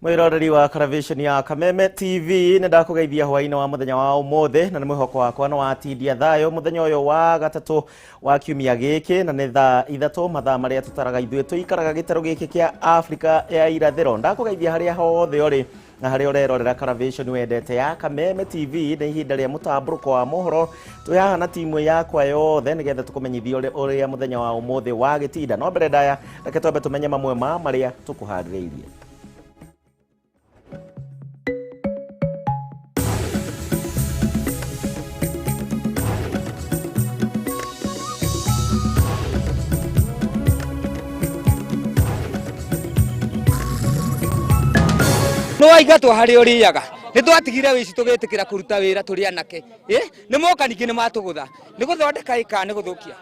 Mwiroreri wa Caravation ya Kameme TV, nĩ ndakũgeithia hwaĩ-inĩ wa mũthenya wa ũmũthĩ, na nĩ mwĩhoko wakwa nĩ watindia thayũ mũthenya ũyũ wa gatatũ wa kiumia gĩkĩ, na nĩ thaa 3 mathaa marĩa tũtaraga ithuĩ tũikaraga gĩtarũ gĩkĩ kĩa Afrika ya irathĩro. Ndakũgeithia harĩa hothe ũrĩ na harĩa ũrerorera Caravation wendete ya Kameme TV. Nĩ ihinda rĩa mũtambũrũko wa mohoro, twĩ haha na timu yakwa yothe nĩgetha tũkũmenyithie ũrĩa mũthenya wa ũmũthĩ wa gĩtinda. No mbere ndaya, reke twambe tũmenye mamwe ma marĩa tũkũharĩrĩirie. Nĩ waingatwo harĩa ũrĩaga, nĩ twatigire wĩici tũgĩtĩkĩra kũruta wĩra tũrĩ anake. Nĩ moka ningĩ nĩ matũgũtha, nĩ gũthondeka ĩka nĩ gũthũkia.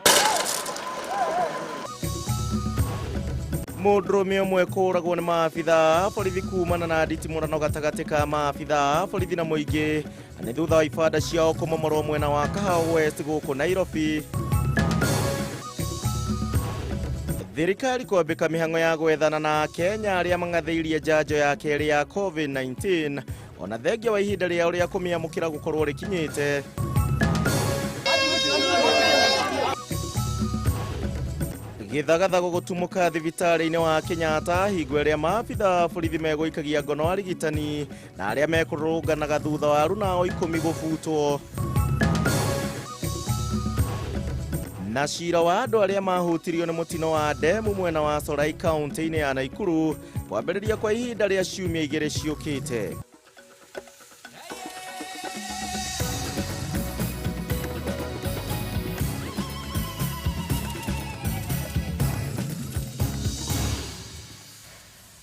Mũndũrũme ũmwe kũragwo nĩ maabitha borithi kumana na nditimũrano gatagatĩ ka maabitha borithi na mũingĩ, na nĩ thutha wa ibanda ciao kũmomorwo mwena wa Kahawa West gũkũ Nairobi. Thirikari kwambĩka mĩhang'o ya gwethana na Kenya arĩa mang'athĩirie njanjo ya kerĩ ya COVID-19, ona thengia wa ihinda rĩao rĩa kũmĩamũkĩra gũkorwo rĩkinyĩte. Gĩthagathago gũtumũka thibitarĩ-inĩ wa Kenyatta hingo ĩrĩa maabitha borithi megũikagia ngono arigitani na arĩa mekũrũrũnganaga thutha wa aruna 10 gũbutwo. Na cira wa andũ arĩa mahutirio nĩ mũtino wa ndemu mwena wa Sorai kaunti-inĩ ya Nakuru kwambĩrĩria kwa ihinda rĩa ciumia 2 ciũkĩte.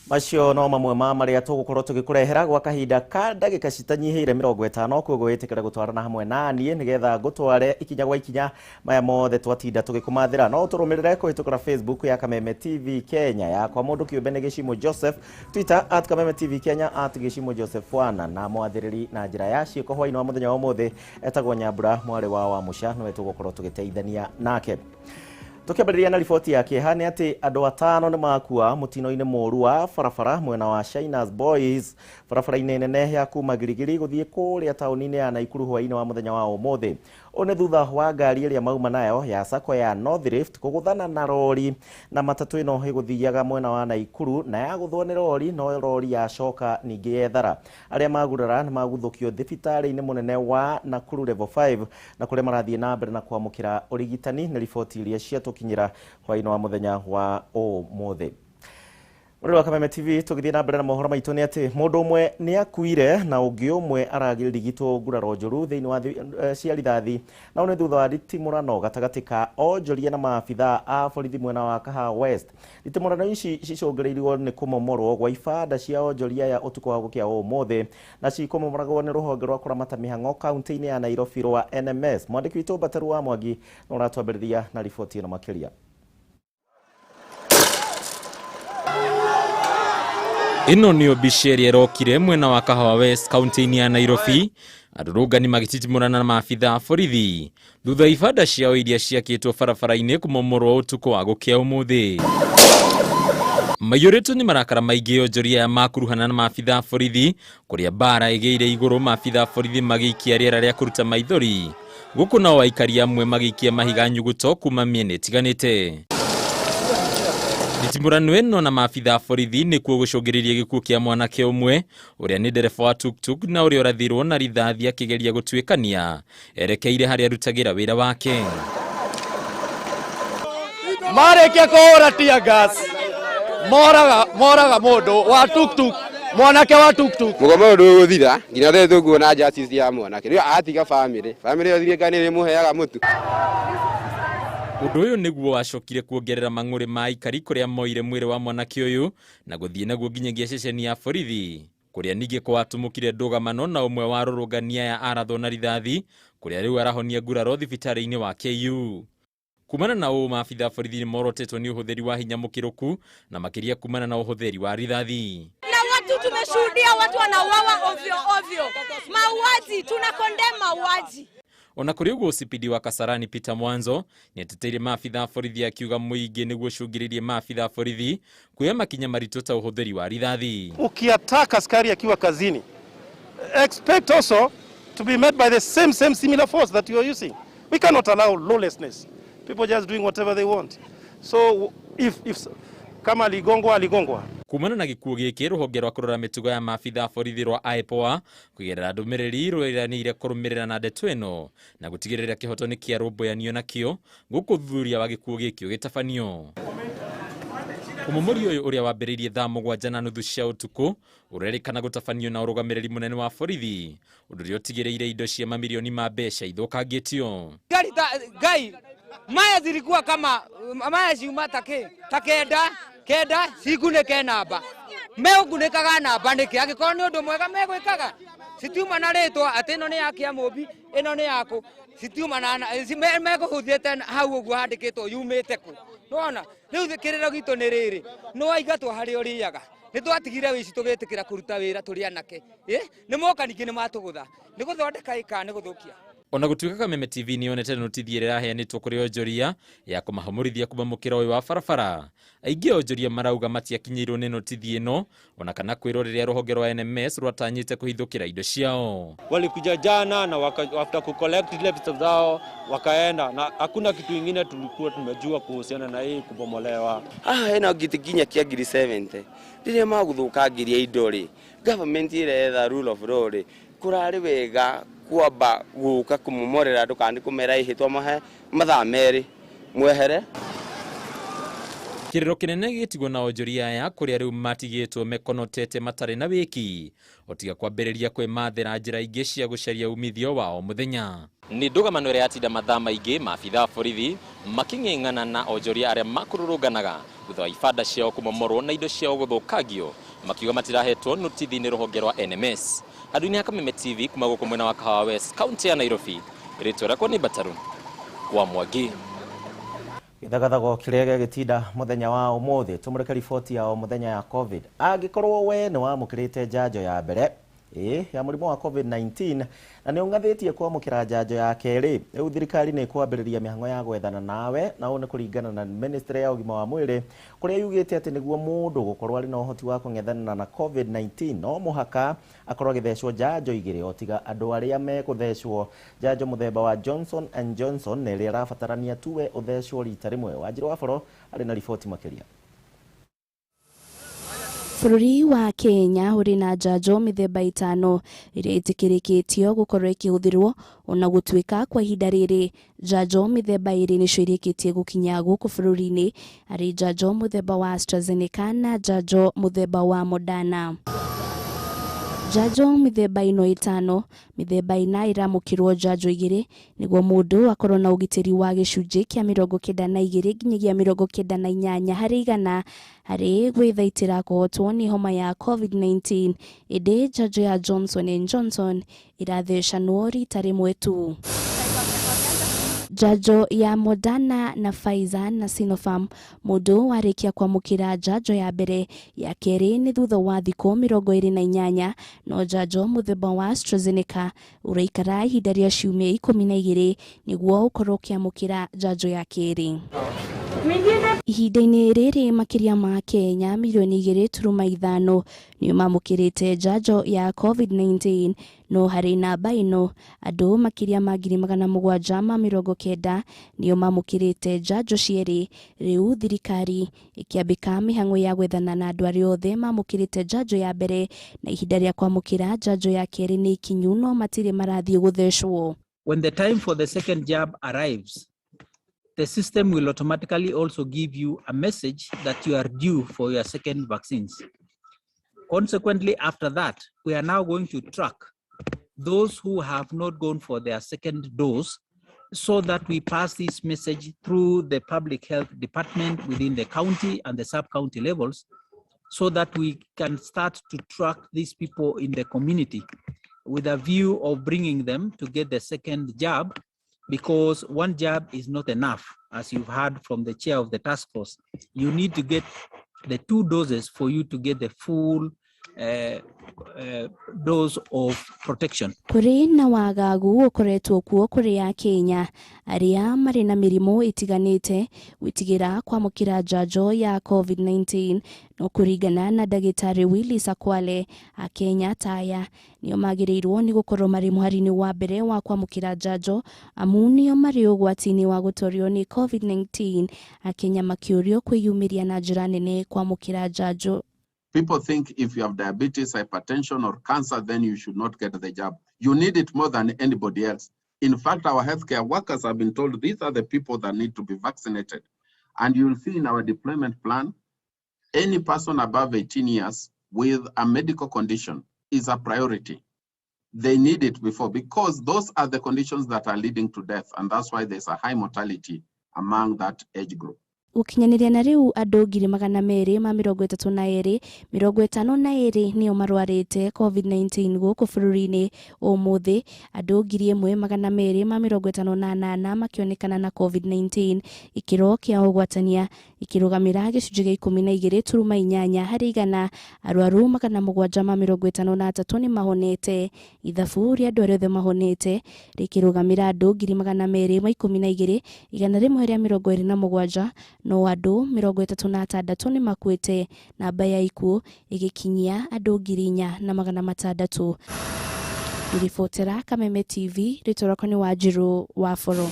Macio no mamwe ma marĩa tũgũkorwo tũgĩkũrehera gwa kahinda ka ndagĩka citanyihĩire 50, koguo wĩtĩkĩre gũtwarana hamwe na niĩ nĩgetha ngũtware ikinya gwa ikinya maya mothe twatinda tũgĩkũmathĩra. No ũtũrũmĩrĩre kũhĩtũkĩra Facebook ya Kameme TV Kenya, yakwa mũndũ kĩũmbe nĩ Gĩcimũ Joseph, Twitter at Kameme TV Kenya, at Gĩcimũ Joseph Wana, na mwathĩrĩri na njĩra ya ciĩko hwaĩ-inĩ wa mũthenya wa ũmũthĩ etagwo Nyambura mwarĩ wa Wamũca, nĩwe tũgũkorwo tũgĩteithania nake. Tũkĩambĩrĩria na riboti ya kĩeha nĩ atĩ andũ 5 nĩ makua mũtino-inĩ mũũru wa barabara mwena wa Shyners Boys, barabara-inĩ nene ya kuma Girigiri gũthiĩ kũrĩa taũni-inĩ ya Nakuru hwaĩ-inĩ wa mũthenya wa ũmũthĩ. Ũũ nĩ thutha wa ngari ĩrĩa mauma nayo ya sacco ya North Rift kũgũthana na rori na matatũ ĩno ĩgũthiaga mwena wa Nakuru, na yagũthwo nĩ rori no rori yacoka ningĩ yethara. Arĩa magurara nĩ maguthũkio thibitarĩ-inĩ mũnene wa Nakuru level 5 na kũrĩa marathiĩ na mbere na kwamũkĩra ũrigitani. Nĩ riboti iria ciatũkinyĩra hwaĩ-inĩ wa mũthenya wa ũmũthĩ. Mũrori wa Kameme TV, tũgĩthiĩ na mbere na mohoro maitũ nĩ atĩ mũndũ ũmwe nĩ akuire na ũngĩ ũmwe aragĩrigitwo nguraro njũru thĩinĩ wa cia rithathi, na ũũ nĩ thutha wa nditimũrano gatagatĩ ka onjoria na maabitha a borithi mwena wa Kahawa West. Nditimũrano ici cicũngĩrĩirio nĩ kũmomorwo gwa ibanda cia onjoria aya ũtukũ wa gũkĩa ũmũthĩ, na cikũmomoragwo nĩ rũhonge rwa kũramata mĩhang'o kaunti-inĩ ya Nairobi rwa NMS. Mwandĩki witũ Mbateru wa Mwangi nĩ ũratwambĩrĩria na riboti ĩno makĩria. Ĩno nĩyo mbica ĩrĩa ĩrokire mwena wa Kahawa West kaunti-inĩ ya Nairobi, arũrũngani magĩtitimũrana na maabitha a borithi thutha ibanda ciao iria ciakĩtwo barabara-inĩ kũmomorwo ũtukũ wa gũkĩa ũmũthĩ. Maiyũrĩtwo nĩ marakara maingĩ onjoria aya makuruhana na maabitha a borithi, kũrĩa mbara ĩgĩire igũrũ maabitha a borithi magĩikia rĩera rĩa kũruta maithori, gũkũ nao aikari amwe magĩikia mahiga nyuguto kuma mĩena ĩtiganĩte. Nditimũrano ĩno na maabitha a borithi nĩkuo gũcũngĩrĩria gĩkuũ kĩa mwanake ũmwe ũrĩa nĩ ndereba wa tuktuk na ũrĩa ũrathirwo na rithathi akĩgeria gũtuĩkania erekeire harĩa arutagĩra wĩra wake. Marĩkia kũhũra tear gas, moraga mũndũ wa tuktuk, mwanake wa tuktuk. Mũgomo ũyũ ndũgũthira nginya rĩrĩa tũkuona justice ya mwanake. Rĩu atiga family, family ĩyo thirikari nĩ ĩmũheaga mũtu. Ũndũ ũyũ nĩguo wacokire kuongerera mang'ũrĩ ma aikari kũrĩa moire mwĩrĩ wa mwanake ũyũ na gũthiĩ naguo nginyagia ceceni ya borithi, kũrĩa ningĩ kwatumũkire ndũgamano na ũmwe wa arũrũngani aya arathwo na rithathi, kũrĩa rĩu arahonia nguraro thibitarĩ-inĩ wa KU. Kumana na ũũ, maabitha borithi nĩ morotetwo nĩ ũhũthĩri wa hinya mũkĩrũku na makĩria kumana na ũhũthĩri wa rithathi. Na watu tumeshuhudia watu wanauawa ovyo ovyo, mauaji, tuna condemn mauaji. Ona kũrĩ ũguo OCPD wa Kasarani Peter Mwanzo nĩateteire maabitha a borithi akiuga mũingĩ nĩguo ũcũngĩrĩirie maabitha a borithi kuoya makinya maritũ ta ũhũthĩri wa rithathi. Ukiataka askari akiwa kazini, expect also to be met by the same similar force that you are using. We cannot allow lawlessness. People just doing whatever they want. So if kama aligongwa aligongwa. Kumana na gĩkuũ gĩkĩ rũhonge rwa kũrora mĩtugo ya maabitha a borithi rwa IPOA kũgerera ndũmĩrĩri rwĩranĩire kũrũmĩrĩra na ndeto ĩno na gũtigĩrĩra kĩhoto nĩ kĩarũmbũyanio nakĩo gũkũ ũthuthuria wa gĩkuũ gĩkĩ ũgĩtabanio. Ũmomori ũyũ ũrĩa wambĩrĩirie thaa 7:30 cia ũtukũ ũrerĩkana gũtabanio na ũrũgamĩrĩri mũnene wa borithi ũndũ ũrĩa ũtigĩrĩire indo cia mamirioni ma mbeca ithũkangĩtio. Ngai maya zilikuwa kama maya ciuma ta kenda cigunĩke namba meũgunĩkaga namba nĩkĩ angĩkorwo nĩ ũndũ mwega megwĩkaga citiuma na rĩtwa atĩ ĩno nĩ ya Kĩamũmbi ĩno nĩ yakũ citiuma na mekũhutĩte hau ũguo handĩkĩtwo yumĩte kũ nĩwona rĩu kĩrĩro gitũ nĩ rĩrĩ nĩ waingatwo harĩa ũrĩaga nĩ twatigire wĩici tũgĩtĩkĩra kũruta wĩra tũrĩ anake nĩ moka ningĩ nĩ matũgũtha nĩ gũthondeka ĩka nĩ gũthũkia. Ona gũtuĩka Kameme TV nĩyonete notithi ĩrĩa ĩraheanĩtwo kũrĩ onjoria ya kũmahũmũrithia kuma mũkĩra ũyũ wa barabara, aingĩ a onjoria marauga matiakinyĩirwo nĩ notithi ĩno ona kana kwĩrwo rĩrĩa rũhonge rwa NMS rwatanyĩte kũhithũkĩra indo ciao. Walikuja jana na after kucollect zile pesa zao wakaenda, na hakuna kitu ingine tulikuwa tumejua kuhusiana na hii kubomolewa. Ena gĩtĩ nginya kĩa ngiri 70 rĩrĩa magũthũkangiria indo rĩ, government ĩretha rule of law rĩ, kũrarĩ wega kwamba gũka kũmomorera andũ kana kũmera ihĩtwa mahe mathaa merĩ mwehere. Kĩrĩro kĩnene gĩtigwo na onjoria aya kũrĩa rĩu matigĩtwo mekonotete matarĩ na wĩki otiga kwambĩrĩria kwĩmathĩra njĩra ingĩ cia gũcaria umithio wa o mũthenya. Nĩ ndũgamano ĩrĩa yatinda mathaa maingĩ maabitha a borithi makĩng'eng'ana na onjoria arĩa makũrũrũnganaga thutha wa ibanda ciao kũmomorwo na indo ciao gũthũkangio makiuga matirahetwo notithi nĩ rũhonge rwa NMS. Handũ-inĩ ha Kameme TV kuma gũkũ mwena wa Kahawa West kaunti ya Nairobi, rĩtwa rĩakwa nĩ Bataru wa Mwangi. Gĩthagathago kĩrĩa gĩgĩtinda mũthenya wa ũmũthĩ tũmũrĩke riboti ya o mũthenya ya COVID. Angĩkorwo we nĩ wamũkĩrĩte njanjo ya mbere ya mũrimũ wa COVID-19 na nĩ ũng'athĩtie kwamũkĩra njanjo ya kerĩ, rĩu thirikari nĩ ĩkwambĩrĩria mĩhang'o ya gwethana nawe, na ũũ nĩ kũringana na ministry ya ũgima wa mwĩrĩ kũrĩa yugĩte atĩ nĩguo mũndũ gũkorwo arĩ na ũhoti wa kũng'ethanĩra na COVID-19 no mũhaka akorwo agĩthecwo njanjo igĩrĩ o tiga andũ arĩa megũthecwo njanjo mũthemba wa Johnson and Johnson na ĩrĩa ĩrabatarania tuwe ũthecwo rita rĩmwe. Wanjirũ wa Boro arĩ na riboti makĩria. Bũrũri wa Kenya ũrĩ na njanjo mĩthemba 5 ĩrĩa ĩtĩkĩrĩkĩtio gũkorwo ĩkĩhũthĩrwo ona gũtuĩka kwa ihinda rĩrĩ njanjo mĩthemba 2 nĩcio irĩkĩtie gũkinya gũkũ bũrũri-inĩ arĩ njanjo mũthemba wa AstraZeneca na njanjo mũthemba wa Moderna. Njanjo mĩthemba ĩno 5 mĩthemba 4 ĩramũkĩrwo njanjo 2 nĩguo mũndũ akorwo na ũgitĩri wa gĩcunjĩ kĩa 92 nginyagia 98 harĩ igana harĩ gwĩthaitĩra kũhotwo nĩ homa ya COVID-19 ĩndĩ njanjo ya Johnson and Johnson ĩrathecanwo rita rĩmwe tu. Njanjo ya Moderna na Pfizer na Sinopharm mũndũ warĩkia kwamũkĩra njanjo ya mbere ya kerĩ nĩ thutha wa thikũ 28 no njanjo mũthemba wa AstraZeneca ũraikara ihinda rĩa ciumia 12 nĩguo ũkorwo ũkĩamũkĩra njanjo ya kerĩ. Ihinda-inĩ rĩrĩ makĩria ma Kenya milioni 2.5 nĩo mamũkĩrĩte njanjo ya COVID-19 no harĩ namba ĩno andũ makĩria ma 790,000 nĩo mamũkĩrĩte njanjo cierĩ. Rĩu thirikari ĩkĩambĩka mĩhang'o ya gwethana na andũ arĩa othe mamũkĩrĩte njanjo ya mbere na ihinda rĩa kwamũkĩra njanjo ya kerĩ nĩ ikinyu no matirĩ marathiĩ gũthecwo. When the time for the second jab arrives, the system will automatically also give you a message that you are due for your second vaccines. Consequently, after that, we are now going to track those who have not gone for their second dose so that we pass this message through the public health department within the county and the sub-county levels so that we can start to track these people in the community with a view of bringing them to get the second jab, because one jab is not enough, as you've heard from the chair of the task force. You need to get the 2 doses for you to get the full dose of protection. Kũrĩ na wagagu ũkoretwo kuo kũrĩ Akenya arĩa marĩ na mĩrimũ ĩtiganĩte gwĩtigĩra kwamũkĩra njanjo ya COVID-19 no kũringana na ndagĩtarĩ Willis Akwale, Akenya ta aya nĩo magĩrĩirwo nĩ gũkorwo marĩ mũhari-inĩ wa mbere wa kwamũkĩra njanjo amu nĩo marĩ ũgwati-inĩ wa gũtorio nĩ COVID-19. Akenya makĩũrio kwĩyumĩria na njĩra nene kwamũkĩra njanjo. People think if you have diabetes, hypertension, or cancer, then you should not get the jab. You need it more than anybody else. In fact, our healthcare workers have been told these are the people that need to be vaccinated. And you'll see in our deployment plan, any person above 18 years with a medical condition is a priority. They need it before, because those are the conditions that are leading to death. And that's why there's a high mortality among that age group. Gũkinyanĩria na rĩu andũ 232,052 nĩo marwarĩte COVID-19 gũkũ bũrũri-inĩ. Ũmũthĩ andũ 1,258 makĩonekana na COVID-19, gĩkĩro kĩa ũgwatania gĩkĩrũgamĩra gĩcunjĩ gĩa 12.8 harĩ igana. Arwaru 753 nĩ mahonete. Ithabu rĩa andũ arĩa othe mahonete rĩkĩrũgamĩra andũ 212,127, no andũ 36 nĩ makuĩte, namba ya ikuũ ĩgĩkinyia andũ 4,600. Ngĩribotera Kameme TV, rĩtwa rĩakwa nĩ Wanjirũ wa Boro.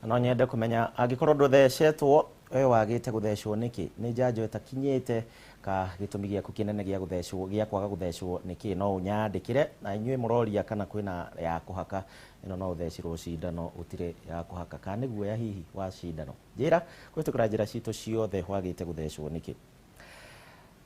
No nyende kũmenya angĩkorwo ndũthecetwo we wagĩte gũthecwo nĩkĩ? Nĩ njanjo ĩtakinyĩte ka gĩtũmi gĩaku kĩnene gĩa gũthecwo gĩa kwaga gũthecwo nĩkĩ? No ũnyandĩkĩre na inyuĩ mũroria kana kwĩna ya kũhaka ĩno no ũthecirwo cindano gũtirĩ ya kũhaka kana nĩ guoya hihi wa cindano. Njĩra kũhĩtũkĩra njĩra citũ ciothe wagĩte gũthecwo nĩkĩ?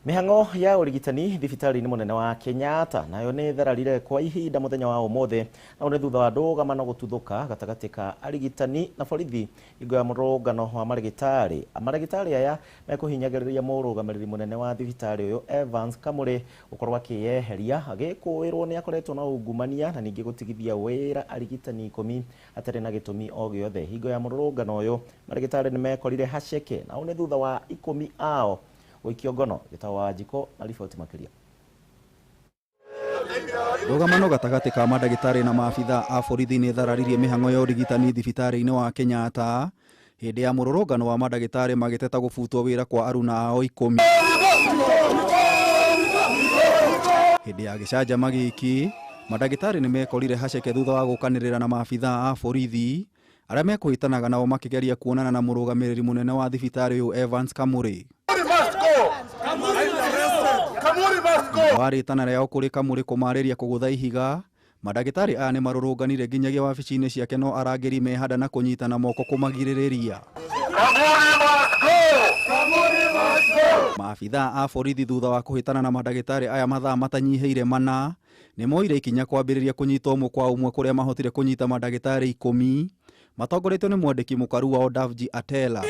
Mĩhang'o ya ũrigitani thibitarĩ-inĩ mũnene wa Kenyatta nayo nĩ thararire kwa ihinda mũthenya wa ũmũthĩ, na nĩ thutha wa ndũgamano gũtuthũka gatagatĩ ka arigitani na borithi hingo ya mũrũngano wa marĩgĩtarĩ. Marĩgĩtarĩ aya mekũhinyagĩrĩria mũrũgamĩrĩri mũnene wa thibitarĩ ũyũ Evans Kamuri gũkorwo akĩyeheria agĩkũĩrwo nĩ akoretwo na ungumania na ningĩ gũtigithia wĩra arigitani 10 hatarĩ na gĩtũmi o gĩothe. Hingo ya mũrũrũngano ũyũ marĩgĩtarĩ nĩ mekorire haceke, na nĩ thutha wa 10 ao gũikio ngono. Gĩtagwo Wanjikũ na riboti makĩria. Ndũgamano gatagatĩ ka mandagĩtarĩ na maabitha a borithi nĩ thararirie mĩhang'o ya ũrigitani thibitarĩ-inĩ wa Kenyatta hĩndĩ ya mũrũrũngano wa mandagĩtarĩ magĩteta gũbutwo wĩra kwa aruna ao 10. Hĩndĩ ya gĩcanjama gĩkĩ mandagĩtarĩ nĩ mekorire haceke thutha wa gũkanĩrĩra na maabitha a borithi arĩa mekũhĩtanaga nao makĩgeria kuonana na mũrũgamĩrĩri mũnene wa thibitarĩ ũyũ Evans Kamuri. Warĩtana rĩao kũrĩ Kamuri kũmarĩria kũgũtha ihiga, mandagĩtarĩ aya nĩ marũrũnganire nginyagia wabici-inĩ ciake no arangĩri mehanda na kũnyitana moko kũmagirĩrĩria. Maabitha a borithi thutha wa kũhĩtana na mandagĩtarĩ aya mathaa matanyihĩire 4 nĩ moire ikinya kwambĩrĩria kũnyita ũmwe kwa ũmwe kũrĩa mahotire kũnyita mandagĩtarĩ 10 matongoretio nĩ mwandĩki mũkaru wao Davji Atela.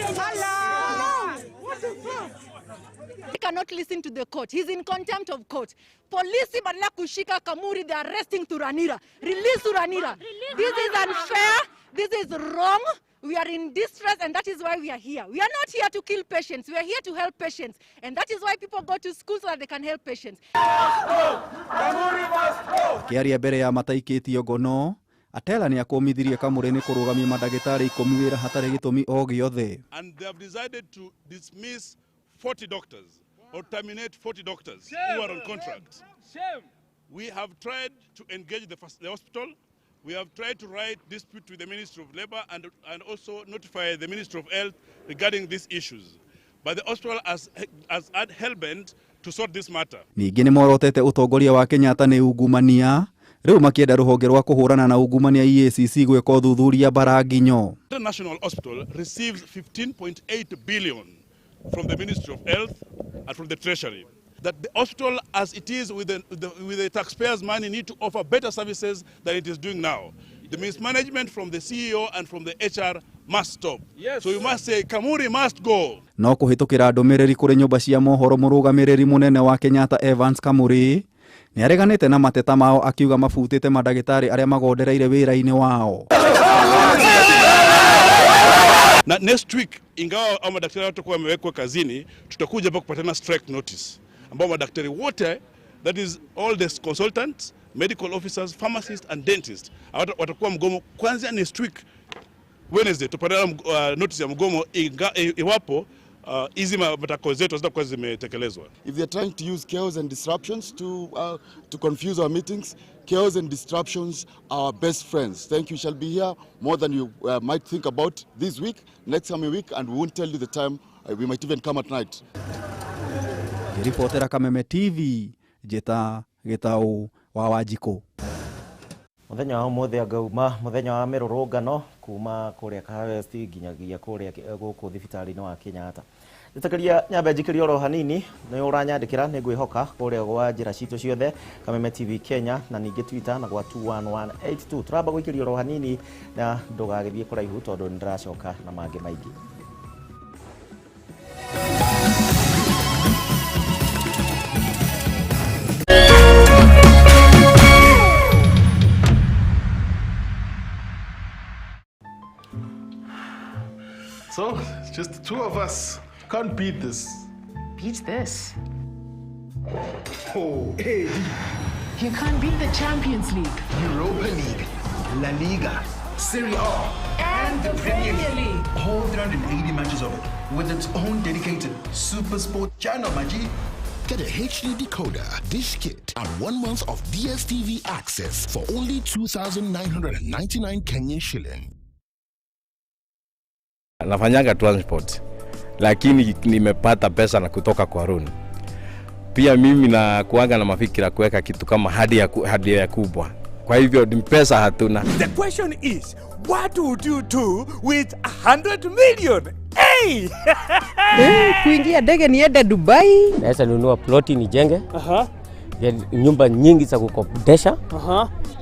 Cannot listen to the court. He's in contempt of court. Polisi badala kushika Kamuri, they are arresting Thuranira. Release Thuranira. This is unfair. This is wrong. We are in distress, and that is why we are here. We are not here to kill patients. We are here to help patients. And that is why people go to school so that they can help patients. Akĩaria mbere ya mataikĩtio ngono, Atela nĩ akũmithirie Kamuri nĩ kũrũgamia mandagĩtarĩ 10 wĩra hatarĩ gĩtũmi o gĩothe. And they have decided to dismiss 40 doctors or terminate 40 doctors who are on contract. Shame. We have tried to engage the hospital. We have tried to write dispute with the Ministry of Labor and also notify the Ministry of Health regarding these issues. But the hospital has had hell-bent to sort this matter. Ningĩ nĩ morotete ũtongoria wa Kenyatta nĩ ungumania, rĩu makĩenda rũhonge rwa kũhũrana na ungumania EACC gwĩka ũthuthuria Mbaranginyo. The National Hospital receives 15.8 billion from the Ministry of Health and from the Treasury. That the hospital, as it is with the taxpayers' money, need to offer better services than it is doing now. The mismanagement from the CEO and from the HR must stop. Yes. So you must say, Kamuri must go. No kũhĩtũkĩra ndũmĩrĩri kũrĩ nyũmba cia mohoro mũrũgamĩrĩri mũnene wa Kenyatta Evans Kamuri nĩareganĩte na mateta mao akiuga mabutĩte mandagĩtarĩ arĩa magondereire wĩra-inĩ wao. Na next week, ingawa madaktari watakuwa wamewekwa kazini, tutakuja hapa kupatana strike notice. ambao madaktari wote, that is all the consultants, medical officers, pharmacists and dentists watakuwa mgomo kuanzia next week Wednesday. Tupatana notice ya mgomo iwapo hizi matakwa zetu zitakuwa zimetekelezwa. If they're trying to use chaos and disruptions to confuse our meetings, chaos and disruptions are our best friends. Thank you. Shall be here more than you might think about this week, next coming week, and we won't tell you the time. We might even come at night. Ngĩribotera Kameme TV, njĩta Gĩtaũ wa Wanjikũ. Muthenya wa umuthi angauma muthenya wa mirurungano kuma kuria Kahawa West nginyagia kuria guku thibitarĩ-inĩ wa Kenyatta. Njĩtĩkĩria nyambe njikĩrie oro hanini, nĩ ũranyandĩkĩra nĩ ngwĩhoka kũrĩa gwa njĩra citũ ciothe Kameme TV Kenya na ningĩ Twitter na gwa 21182. Tũramba gũikĩria oro hanini na ndũgagĩthiĩ kũraihu tondũ nĩ ndĩracoka na mangĩ maingĩ. So, it's just the two of us. Can't beat this. Beat this? Oh, hey. You can't beat the Champions League, Europa League, La Liga, Serie A, and the Premier League. All 380 matches of it, with its own dedicated Super Sport channel, Maji. Get a HD decoder, dish kit, and 1 month of DSTV access for only 2,999 Kenyan shilling. Nafanyanga transport, lakini nimepata pesa na kutoka kwa loan. Pia mimi na kuanga na mafikira kuweka kitu kama hadi ya kubwa. Kwa hivyo ni pesa hatuna. The question is, what would you do with 100 million? Hey! Kuingia ndege niende Dubai. Naweza nunua ploti nijenge. Nyumba nyingi za kukodesha.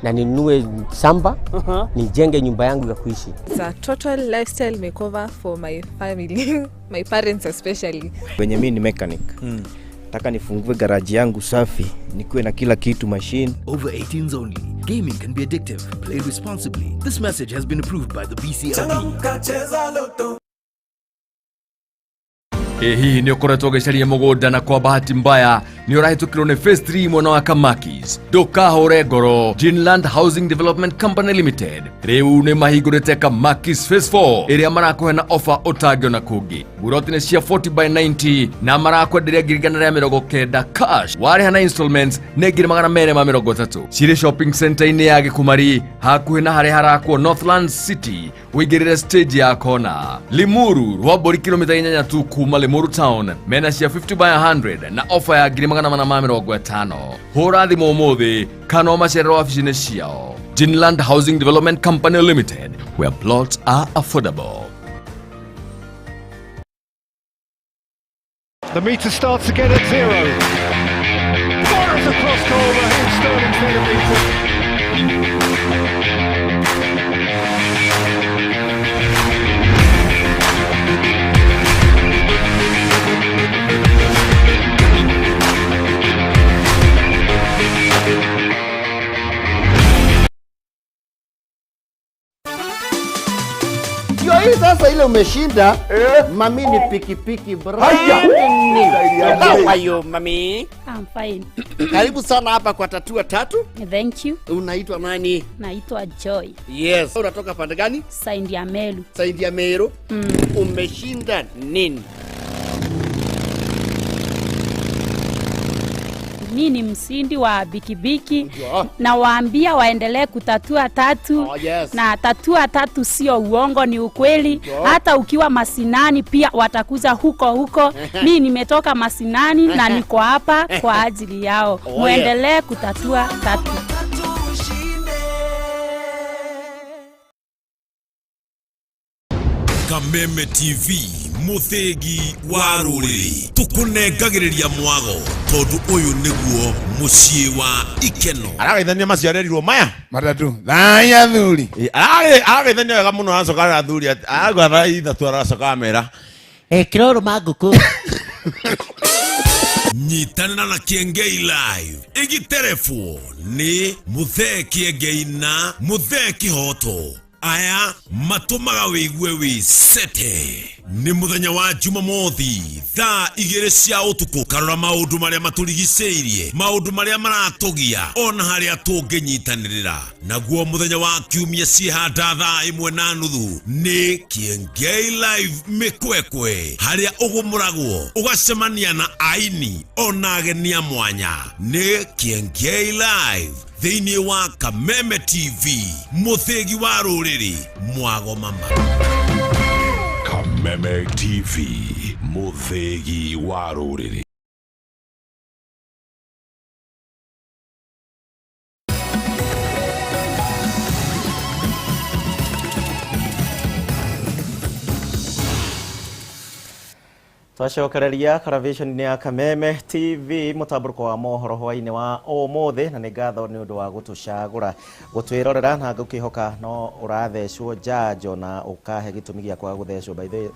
Na ninunue shamba, nijenge nyumba yangu ya kuishi. It's a total lifestyle makeover for my family, my parents especially. Wenye mimi ni mechanic. Nataka nifungue garage yangu safi, nikuwe na kila kitu, machine. Over 18s only. Gaming can be addictive. Play responsibly. This message has been approved by the BCLB. Hihi nĩ ũkoretwo ũgĩcaria mũgũnda na kwa bahati mbaya nĩ ũrahĩtũkĩrwo nĩ phase 3 mwena wa Kamakis. Ndũkahũre ngoro. Ginland Housing Development Company Limited rĩu nĩ mahingũrĩte Kamakis phase 4 ĩrĩa marakũhe na offer ũtangĩona kũngĩ. Buroti nĩ cia 40 by 90 na marakwenderia 190,000 cash. Warĩha na installments nĩ 230,000. Cirĩ shopping center-inĩ ya Gĩkumari hakuhĩ na harĩa harakwo Northland City ũingĩrĩre stage ya kona. Limuru Rwambũri kilomita 8 tu kuma Limuru town mena cia 50 by 100 na offer ya 450,000. Hũra thimũ ũmũthĩ kana ũmacerere wabici-inĩ ciao. Ginland Housing Development Company Limited, where plots are affordable. The meter starts again at 0. Fires across goal, Raheem Sterling's header beats it. Ndio hii sasa ile umeshinda, mami ni pikipiki brand new. How are you, mami? I'm fine. Karibu sana hapa kwa Tatua Tatu. Thank you. Unaitwa nani? Naitwa Joy. Yes. Unatoka pande gani? Saindi ya Meru. Saindi ya Meru. Umeshinda nini? Mi ni mshindi wa bikibiki na waambia waendelee kutatua tatu. Oh, yes. Na tatua tatu sio uongo, ni ukweli. Hata ukiwa masinani pia watakuja huko huko. Mi nimetoka masinani na niko hapa kwa ajili yao. Oh, yeah. Muendelee kutatua tatu. Kameme TV muthegi wa rũrĩrĩ tũkũnengagĩrĩria mwago tondũ ũyũ nĩguo mũciĩ wa ikeno. Aragaithania macio arerirwo maya matatu thaya thuri aragaithania wega mũno aracoka arathuri agwa thaa ithatũ aracoka amera ekĩra ũrũma ngũkũ. Nyitanĩra na Kiengei Live ĩgĩterebwo nĩ Mũthee Kiengei na Mũthee Kĩhoto. Aya matũmaga wĩigue wĩ sete. Nĩ mũthenya wa Jumamothi thaa 2 cia ũtukũ, karora maũndũ marĩa matũrigicĩirie, maũndũ marĩa maratũgia, ona harĩa tũngĩnyitanĩrĩra. Naguo mũthenya wa kiumia ciĩhanda thaa 1:30 nĩ Kiengei Live Mĩkwekwe, harĩa ũgũmũragwo ũgacemania na aini ona ageni a mwanya. Nĩ Kiengei Live thĩinĩ wa Kameme TV, mũthĩgi wa rũrĩrĩ, mwago mama. Kameme TV, mũthĩgi wa rũrĩrĩ. Twacokereria karavishoni ya Kameme TV mũtambũrũko wa mohoro hwainĩ wa ũmũthĩ, na nĩ ngatho nĩ ũndũ wa gũtũcagũra gũtwĩrorera, na ngũkĩhoka no ũrathecwo njanjo na ũkahe gĩtũmi gĩa kwaga gũthecwo. By the way,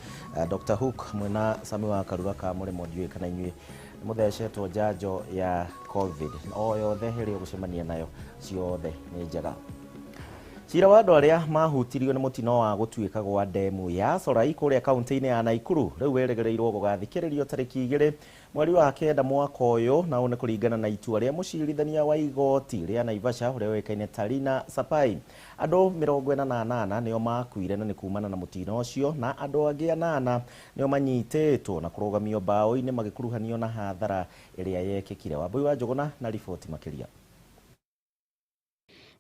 Dr. Hook mwena Sami wa Karura ka mũrĩmo, ndiũĩ kana inyuĩ mũthecetwo njanjo ya COVID o yothe ĩrĩa ũgũcemania nayo, ciothe nĩ njega. Cira wa andũ arĩa mahutirio nĩ mũtino wa gũtuĩka gwa ndemu ya Sorai kũrĩa kaunti-inĩ ya Naikuru rĩu wĩrĩgĩrĩirwo gũgathikĩrĩrio tarĩki 2 mweri wa 9 mwaka ũyũ, na ũũ nĩ kũringana na itua rĩa mũcirithania wa igoti rĩa Naivasha ũrĩa ũĩkaine ta Lina Sapai. Andũ 48 nĩo makuire na nĩ kumana na mũtino ũcio, na andũ angĩ 8 nĩo manyitĩtwo na kũrũgamio mbaũ-inĩ magĩkuruhanio na hathara ĩrĩa yekĩkire. Wambui wa Njũgũna na riboti makĩria.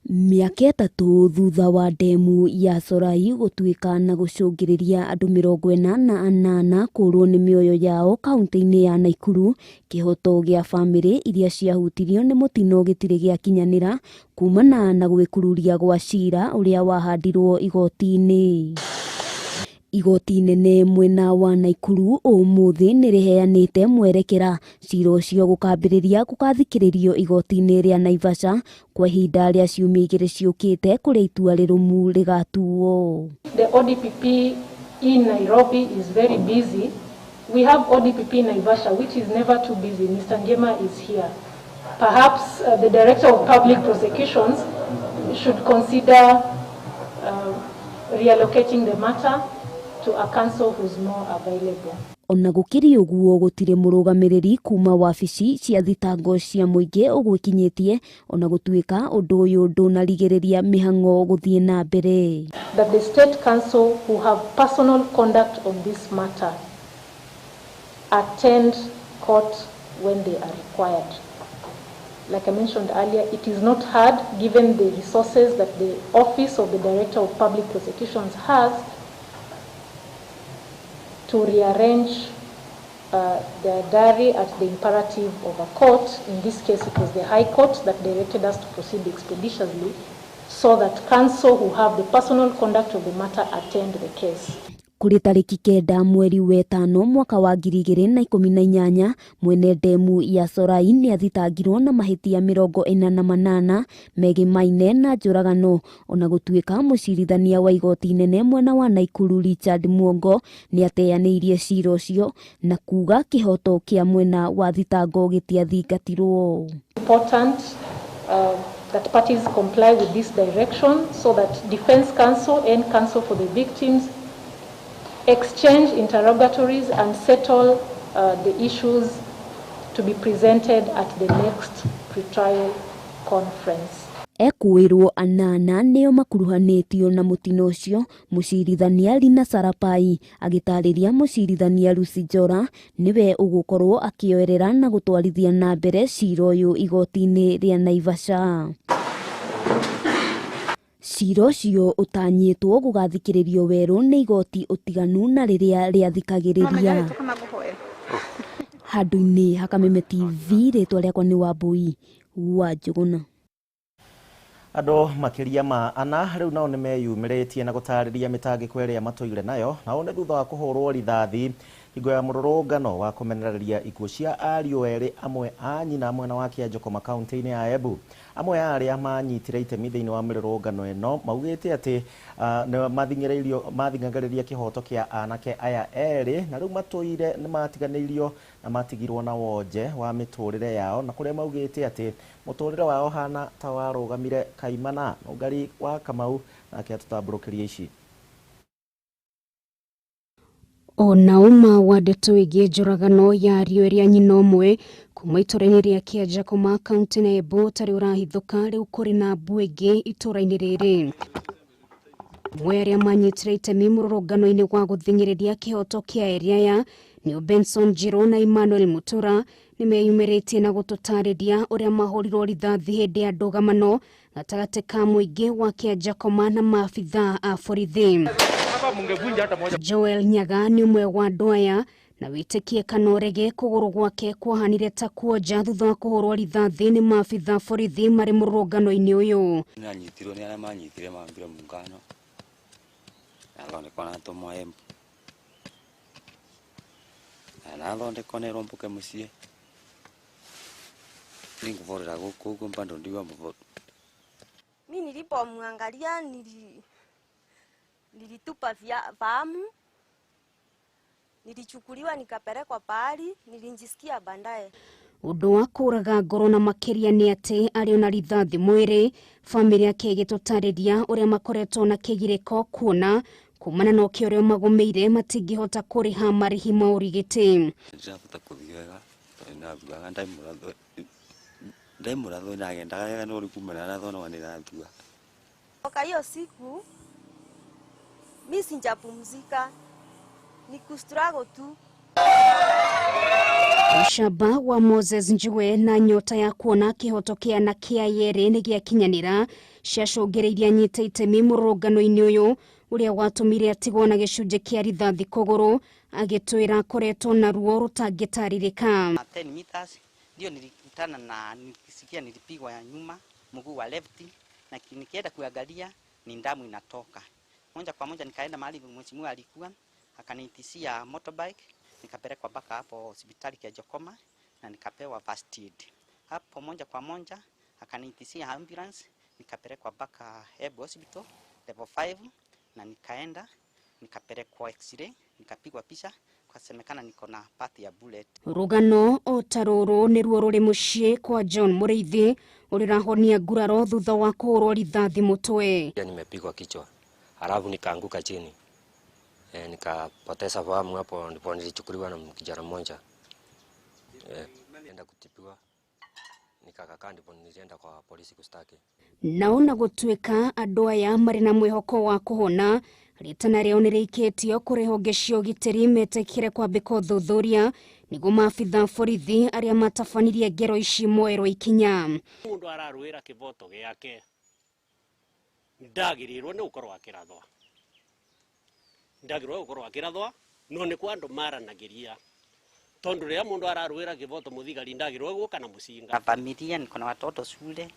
Mĩaka 3 thutha wa ndemu ya Sorai gũtuĩka na gũcũngĩrĩria andũ 48 kũũrwo nĩ mĩoyo yao kaunti-inĩ ya Naikuru, kĩhoto gĩa bamĩrĩ iria ciahutirio nĩ mũtino gĩtirĩ gĩakinyanĩra kumana na gwĩkururia gwa cira ũrĩa wahandirwo igoti-inĩ. Igoti nene mwena wa Naikuru ũmũthĩ nĩrĩheanĩte mwerekera cira ũcio gũkambĩrĩria gũkathikĩrĩrio igoti-inĩ rĩa Naivasha kwa ihinda rĩa ciumia 2 ciũkĩte, kũrĩa itua rĩrũmu rĩgatuo. The ODPP in Nairobi is very busy. We have ODPP in Naivasha, which is never too busy. Mr. Ngema is here. Perhaps the Director of Public Prosecutions should consider reallocating the matter to a council who's more available. Ona gũkĩrĩ ũguo, gũtirĩ mũrũgamĩrĩri kuma wabici cia thitango cia mũingĩ ũgwĩkinyĩtie, ona gũtuĩka ũndũ ũyũ ndũnarigĩrĩria mĩhang'o gũthiĩ na mbere. That the state council who have personal conduct on this matter attend court when they are required. Like I mentioned earlier, it is not hard given the resources that the Office of the Director of Public Prosecutions has to rearrange their diary at the imperative of a court. In this case, it was the High Court that directed us to proceed expeditiously so that counsel who have the personal conduct of the matter attend the case. Kũrĩ tarĩki 9 mweri wa 5 mwaka wa 2018, mwene ndemu ya Sorai nĩathitangirwo na mahĩtia 48 megimaine na njũragano, ona gũtuĩka mũcirithania wa igoti nene mwena wa Naikuru Richard Mwongo nĩateanĩirie cira ũcio na kuga kĩhoto kĩa mwena wa thitango gĩtiathingatirwo. Important that parties comply with this direction so that defense counsel and counsel for the victims exchange interrogatories and settle the issues to be presented at the next pretrial conference. Ekuĩrwo 8 nĩo makuruhanĩtio na mũtino ũcio, mũcirithania Lina Sarapai agĩtarĩria mũcirithania Lucy Njora nĩwe ũgũkorwo akĩoerera na gũtwarithia na mbere cira ũyũ igoti-inĩ rĩa Naivasha. Cira ũcio ũtanyĩtwo gũgathikĩrĩrio werũ nĩ igoti ũtiganu na rĩrĩa rĩathikagĩrĩria. Handũ-inĩ ha Kameme TV, rĩtwa rĩakwa nĩ Wambui wa Njũgũna. Andũ makĩria ma 4 rĩu nao nĩmeyumĩrĩtie na gũtarĩria mĩtangĩko ĩrĩa matũire nayo, na ũũ nĩ thutha wa kũhũrwo rithathi Hingo ya mũrũrũngano wa kũmenereria ikuũ cia ariũ erĩ amwe a nyina mwena wa Kĩanjũkũma kaunti-inĩ ya Embu. Amwe a arĩa manyitire itemi thĩinĩ wa mĩrũrũngano ĩno maugĩte atĩ nĩ mathing'agĩrĩria kĩhoto kĩa anake aya erĩ na rĩu matũire nĩ matiganĩirio na matigirwo na wonje wa mĩtũrĩre yao, na kũrĩa maugĩte atĩ mũtũrĩre wao hana ta warũgamire kaimana. Nũngari wa Kamau nake atũtambũrũkĩria ici. Ona ũma wa ndeto ĩgiĩ njũragano ya ariũ erĩ a nyina ũmwe kuma itũra-inĩ rĩa Kĩanjakũma kaunti-inĩ ya Embu ũtarĩ ũrahithũka, rĩu kũrĩ na mbu ĩngĩ itũra-inĩ rĩrĩ. Amwe arĩa manyitire itemi mũrũrũngano-inĩ wa gũthing'ĩrĩria kĩhoto kĩa erĩ aya nĩo Benson Njirũ na Emmanuel Mutura nĩmeyumĩrĩtie na gũtũtarĩria ũrĩa mahũrirwo rithathi hĩndĩ ya ndũgamano gatagatĩ ka mũingĩ wa Kĩanjakũma na maabithaa a borithi. Joel Nyaga nĩ ũmwe wa andũ aya na wĩtĩkie kana ũrege kũgũrũ gwake kwahanire ta kuonja thutha wa kũhũrwo rithathi nĩ maabithaa borithi marĩ mũrũrũngano-inĩ ũyũ. Nĩanyitirwo nĩ arĩa manyitire mambire mũngano nathondekwo na atũmwo Embu na nathondekwo nerwo mbũke mũciĩ nĩngũborera gũkũ ũguo bado ndigua mũboru. Mi nilipomwangalia nilitupa fahamu, nilichukuliwa nikapelekwa pahali nilijisikia baadaye. Ũndũ wa kũraga ngoro na makĩria nĩ atĩ arĩ ona rithathi mwĩrĩ, bamĩrĩ yake ĩgĩtũtarĩria ũrĩa makoretwo na kĩgirĩko kuona kumana na ũkĩa ũrĩa magũmĩire matingĩhota kũrĩha marĩhi ma ũrigiti. Ndĩrabota kũthiĩ wega tondũ ndathuaga ndaimũrathwo nagendaga wega no rĩu kumana na thona nĩrathua. Toka hiyo siku mi sijapumzika, ni kustruggle tu. Ũcamba wa Moses Njue na nyota ya kuona kĩhoto kĩa anake aya erĩ nĩ gĩakinyanĩra ciacũngĩrĩirie anyite itemi mũrũrũngano-inĩ ũyũ ũrĩa watũmire atigwo na gĩcunjĩ kĩa rithathi kũgũrũ, agĩtwĩra akoretwo na ruo rũtangĩtarĩrĩka. 10 meters ndio nilikutana na nikisikia nilipigwa ya nyuma mguu wa left, na nikienda kuangalia ni damu inatoka moja kwa moja. Nikaenda mahali mheshimiwa alikuwa akaniitishia motorbike, nikapelekwa mpaka hapo hospitali Kĩanjũkũma na nikapewa first aid hapo moja kwa moja. Akaniitishia ambulance nikapelekwa mpaka Embu Hospital level 5 na nikaenda nikapelekwa x-ray, nikapigwa picha, kwasemekana niko na part ya bullet. Rũgano o ta rũrũ nĩruo rũrĩ mũciĩ kwa John Mũrĩithi ũrĩa ũrahonia nguraro thutha wa kũhũrwo rithathi mũtwe. Nimepigwa kichwa halafu nikaanguka chini, nikapoteza fahamu. Hapo ndipo nilichukuliwa na kijana mmoja, nenda kutibiwa, nikakaa, ndipo nilienda kwa polisi kustaki. Naona gũtuĩka andũ aya marĩ na mwĩhoko wa kũhona, rĩtana rĩao nĩrĩikĩtio kũrĩ honge cia ũgitĩri metĩkĩre kwambĩka ũthuthuria nĩguo maabithaa borithi arĩa matabanirie ngero ici moerwo ikinya. Mũndũ ararũĩra kĩboto gĩake ndagĩrĩirwo nĩ gũkorwo akĩrathwa, ndagĩrĩirwo gũkorwo akĩrathwa, no nĩ kwa andũ maranagĩria tondũ rĩrĩa mũndũ ararũĩra kĩboto mũthigari ndagĩrĩirwo gũka na mũcinga. Familia niko na watoto shule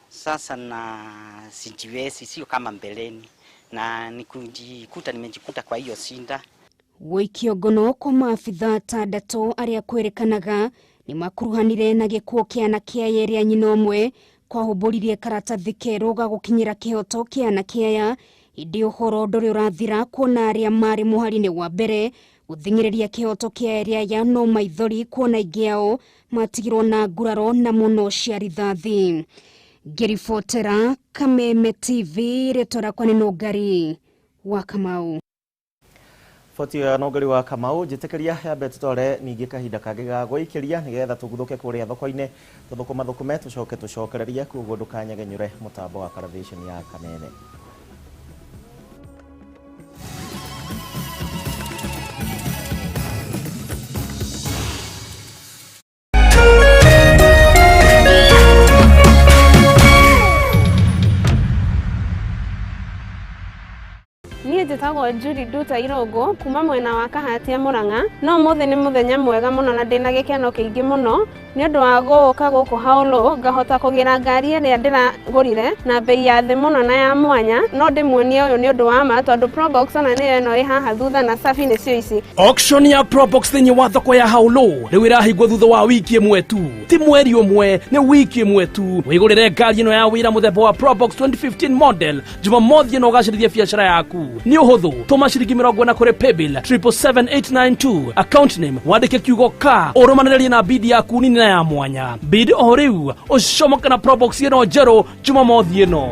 sasa na sijiwezi, sio kama mbeleni, na nikujikuta nimejikuta kwa hiyo shinda. Gũikio ngono kwa maabithaa atandatũ arĩa kwĩrĩkanaga nĩ makuruhanire na gĩkuũ kĩa anake aya erĩ a nyina ũmwe kwahũmbũririe karatathi kerũ ga gũkinyĩra kĩhoto kĩa anake aya, ĩndĩ ũhoro ndũrĩ ũrathira kuona arĩa marĩ mũhari-inĩ wa mbere gũthing'ĩrĩria kĩhoto kĩa erĩ aya no maithori kuona aingĩ ao matigirwo na nguraro na mũno cia rithathi. Ngĩribotera Kameme TV, rĩtwa rĩakwa nĩ Nũngari wa Kamau. Boti ya Nũngari wa Kamau, njĩtĩkĩria yambe tũtware ningĩ kahinda kangĩ ga gwĩikĩria nĩgetha tũguthũke kũrĩa thoko-inĩ tũthũkũma thũkũme tũcoke tũcokererie, koguo ndũkanyegenyũre mũtambo wa television ya Kameme. Niĩ njĩtagwo Julie Nduta Irũngũ kuma mwena wa Kahatia Murang'a. No ũmũthĩ nĩ mũthenya mwega mũno na ndĩna gĩkeno kĩingĩ mũno Nĩ ũndũ wa gũka gũkũ Haolo ngahota kũgĩra ngari ĩrĩa ndĩragũrire na bei ya thĩ mũno na ya mwanya. No ndĩmuonie ũyũ nĩ ũndũ wa ma tondũ Probox ona nĩyo ĩno ĩ haha thutha na safi nĩcio ici. Auction ya Probox thĩinĩ wa thoko ya Haolo rĩu ĩrahingwo thutha wa wiki ĩmwe tu, ti mweri ũmwe, nĩ wiki ĩmwe tu. Wĩgũrĩre ngari ĩno ya wĩra mũthemba wa Probox 2015 model Jumamothi ĩno ũgacĩrithie biacara yaku. Nĩ ũhũthũ, tũma ciringi 40 kũrĩ paybill 777892 account name, wandĩke kiugo ka, ũrũmanĩrĩrie na bid yaku nini na ya mwanya. Bid o rĩu ũcomoke na Probox ĩno njerũ Jumamothi ĩno.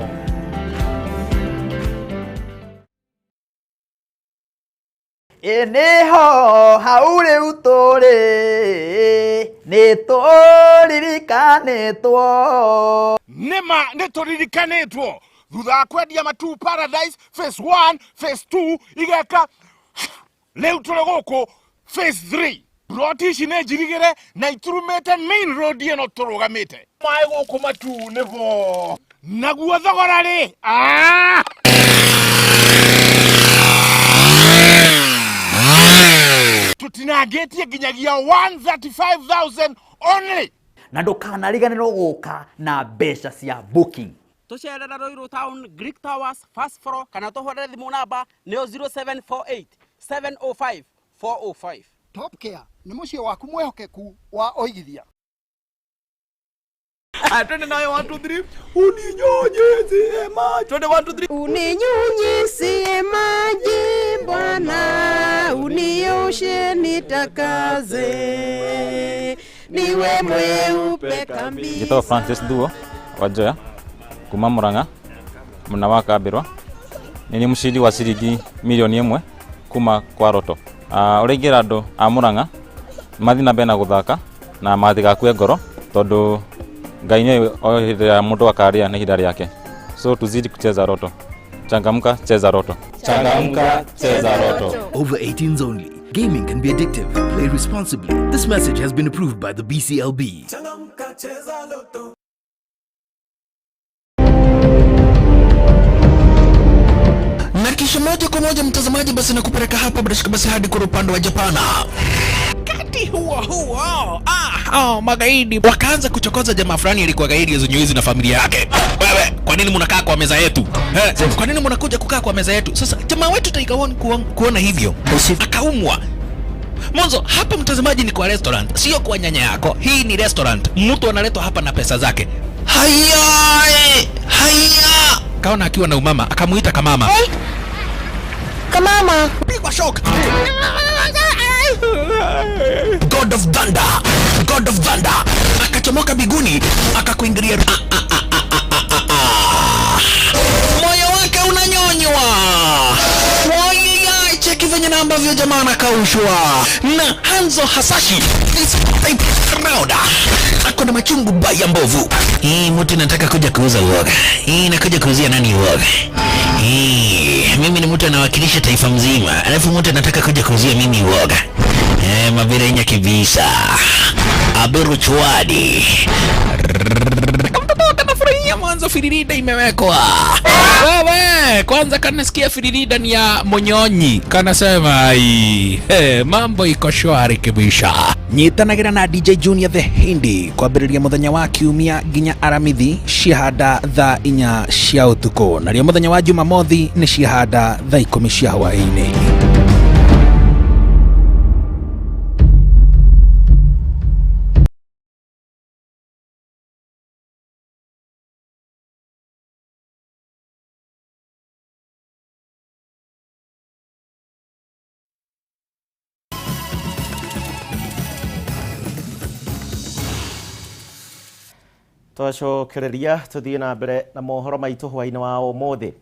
Ĩ nĩho hau rĩu tũrĩ, nĩ tũririkanĩtwo. Nĩma nĩ tũririkanĩtwo thutha wa kwendia Matuu Paradise phase 1 phase 2 igeka rĩu tũrĩ gũkũ phase 3. Ploti ici nĩ njirigĩre na iturumĩte main road ĩno tũrũgamĩte. Maĩ gũkũ Matuu nĩbo naguo thogora rĩ, ah! Tũtinangĩtie nginyagia 135,000 only. Na ndũkanariganĩrwo gũka na mbeca cia booking. Tũcerere Ruiru Town, Greek Towers, first floor, kana tũhũrĩre thimũ namba nĩyo 0748 705 405. Top Care nĩ mũciĩ waku mwĩhokeku wa ũigithia. Twende nayo 1 2 3. Uninyunyizie maji. Twende 1 2 3. Uninyunyizie maji Bwana, unioshe nitakaze, niwe mweupe kabisa. Njĩtagwo Francis Thuo wa Njoya kuma Murang'a mwena wa Kambĩrwa. Nĩ niĩ mũcindi wa ciringi mirioni 1 kuma kwa Roto. Ũrĩa ingĩra andũ a Murang'a mathiĩ na mbere na gũthaka na matigakue ngoro tondũ Ngai nĩoĩ o hĩndĩ ĩrĩa mũndũ akarĩa nĩ ihinda rĩake. So tuzidi kucheza Roto. Changamka, cheza Roto. Changamka, cheza Roto. Over 18s only. Gaming can be addictive. Play responsibly. This message has been approved by the BCLB. Changamka, cheza Roto. Na kisha moja kwa moja mtazamaji, basi nakupeleka hapa bila shaka basi hadi kwa upande wa Japana. Wakati huo huo, magaidi wakaanza kuchokoza jamaa fulani alikuwa gaidi ya Zunyuizi na familia yake. Wewe, kwa nini mnakaa kwa meza yetu? Kwa nini mnakuja kukaa kwa meza yetu? Sasa jamaa wetu Tiger One kuona hivyo akaumwa. Mwanzo hapa mtazamaji ni kwa restaurant, sio kwa nyanya yako. Hii ni restaurant. Mtu analetwa hapa na pesa zake. Haya, haya. Kaona akiwa na umama, akamuita kamama. Hey. Kamama. Pigwa shock. God of Thunder, God of Thunder. Akachomoka biguni, akakuingilia. Moyo wake unanyonywa. Wai, cheki venye na ambavyo jamaa anakaushwa. Na Hanzo Hasashi is type crowd. Ako na machungu baya mbovu. Hii mtu nataka kuja kuuza uoga. Hii nakuja kuuzia nani uoga? Hii mimi ni mtu anawakilisha taifa mzima. Alafu mtu anataka kuja kuuzia mimi uoga. Mabirenya kibisa. Aberu chwadi. Kamtoto kanafurahia mwanzo firirida imewekwa. Wewe, kwanza kanasikia firirida ni ya Monyonyi. Kanasema ai, mambo iko shwari kibisha. Nyitanagira na DJ Junior the Hindi kwambĩrĩria mũthenya wa kiumia nginya Aramithi ciahanda thaa 4 cia ũtukũ, narĩo mũthenya wa Jumamothi nĩ ciahanda thaa 10 cia hwaĩ-inĩ. Twacokereria tuthie na mbere na mohoro maitũ hwaĩ-inĩ wa ũmũthĩ.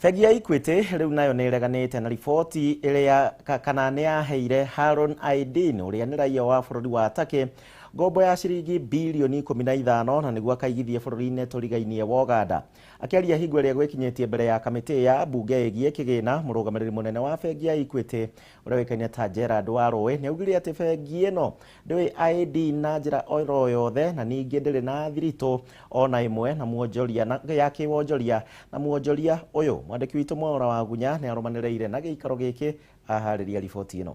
Bengi ya Equity rĩu nayo nĩ ĩreganĩte na riboti ĩrĩa kana nĩ yaheire Harun Aidin ũrĩa nĩ raia wa bũrũri wa Turkey ngombo ya ciringi bilioni 15 na nĩguo akaigithie bũrũri-inĩ tũrigainie wa Uganda. Akĩaria hingo ĩrĩa gwĩkinyĩtie mbere ya kamĩtĩ ya mbunge ĩgiĩ kĩgĩna, mũrũgamĩrĩri mũnene wa bengi ya Equity ũrĩa ũĩkaine ta Gerard Warũĩ nĩ augire atĩ bengi ĩno ndĩũĩ Aidin na njĩra oro yothe na ningĩ ndĩrĩ na thiritũ ona ĩmwe na muonjoria ya kĩwonjoria na muonjoria ũyũ. Mwandĩki witũ Mwaura wa Gunya nĩ arũmanĩrĩire na gĩikaro gĩkĩ aharĩria riboti ĩno.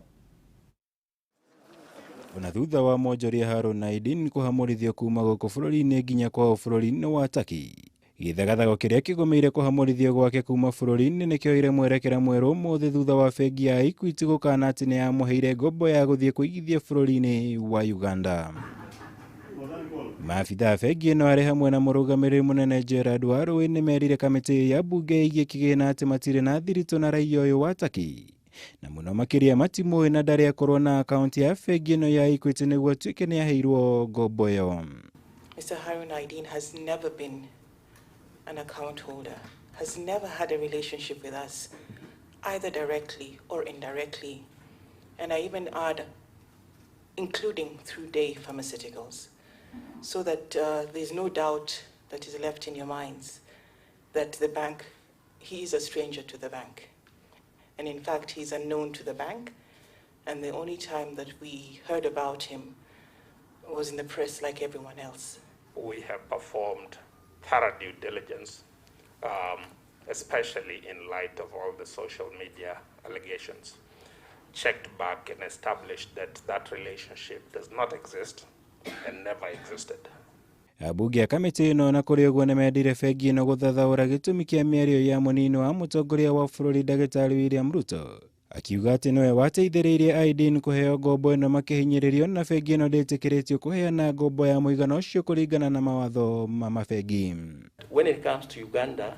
Ona thutha wa mwonjoria Harun Aidin kũhamũrithio kuma gũkũ bũrũri-inĩ nginya kwao bũrũri-inĩ wa Turkey. Gĩthagathago kĩrĩa kĩgũmĩire kũhamũrithio gwake kuma bũrũri-inĩ nĩkĩoire mwerekera mwerũ ũmũthĩ thutha wa bengi ya Equity gũkana atĩ nĩyamũheire ngombo ya gũthiĩ kũigithia bũrũri-inĩ wa Uganda. Maabitha a bengi ĩno arĩ hamwe na mũrũgamĩrĩri mũnene Gerard Warũĩ nĩmerire kamĩtĩ ya mbunge ĩgiĩ kĩgĩna atĩ matirĩ na thiritũ na raia ũyũ wa Turkey, na mũno makĩria matimũĩ na ndarĩ akorwo na akaunti ya bengi ĩno ya Equity nĩguo atuĩke nĩaheirwo ngombo ĩyo. Mr. Harun Aidin has never been an account holder, has never had a relationship with us, either directly or indirectly, and I even add, including through Day Pharmaceuticals, so that there's no doubt that is left in your minds that the bank, he is a stranger to the bank. And in fact, he's unknown to the bank, and the only time that we heard about him was in the press like everyone else. We have performed thorough due diligence, especially in light of all the social media allegations, checked back and established that that relationship does not exist and never existed. Abunge a kamĩtĩ ĩno na kũrĩ ũguo nĩmendire bengi ĩno gũthathaũra gĩtũmi kĩa mĩario ya mũnini wa mũtongoria wa bũrũri ndagĩtarĩ William Ruto, akiuga atĩ nĩwe wateithĩrĩirie Aidin kũheo ngombo ĩno makĩhinyĩrĩrio na bengi ĩno ndĩtĩkĩrĩtio kũheana ngombo ya mũigana ũcio kũringana na mawatho ma mabengi. When it comes to Uganda,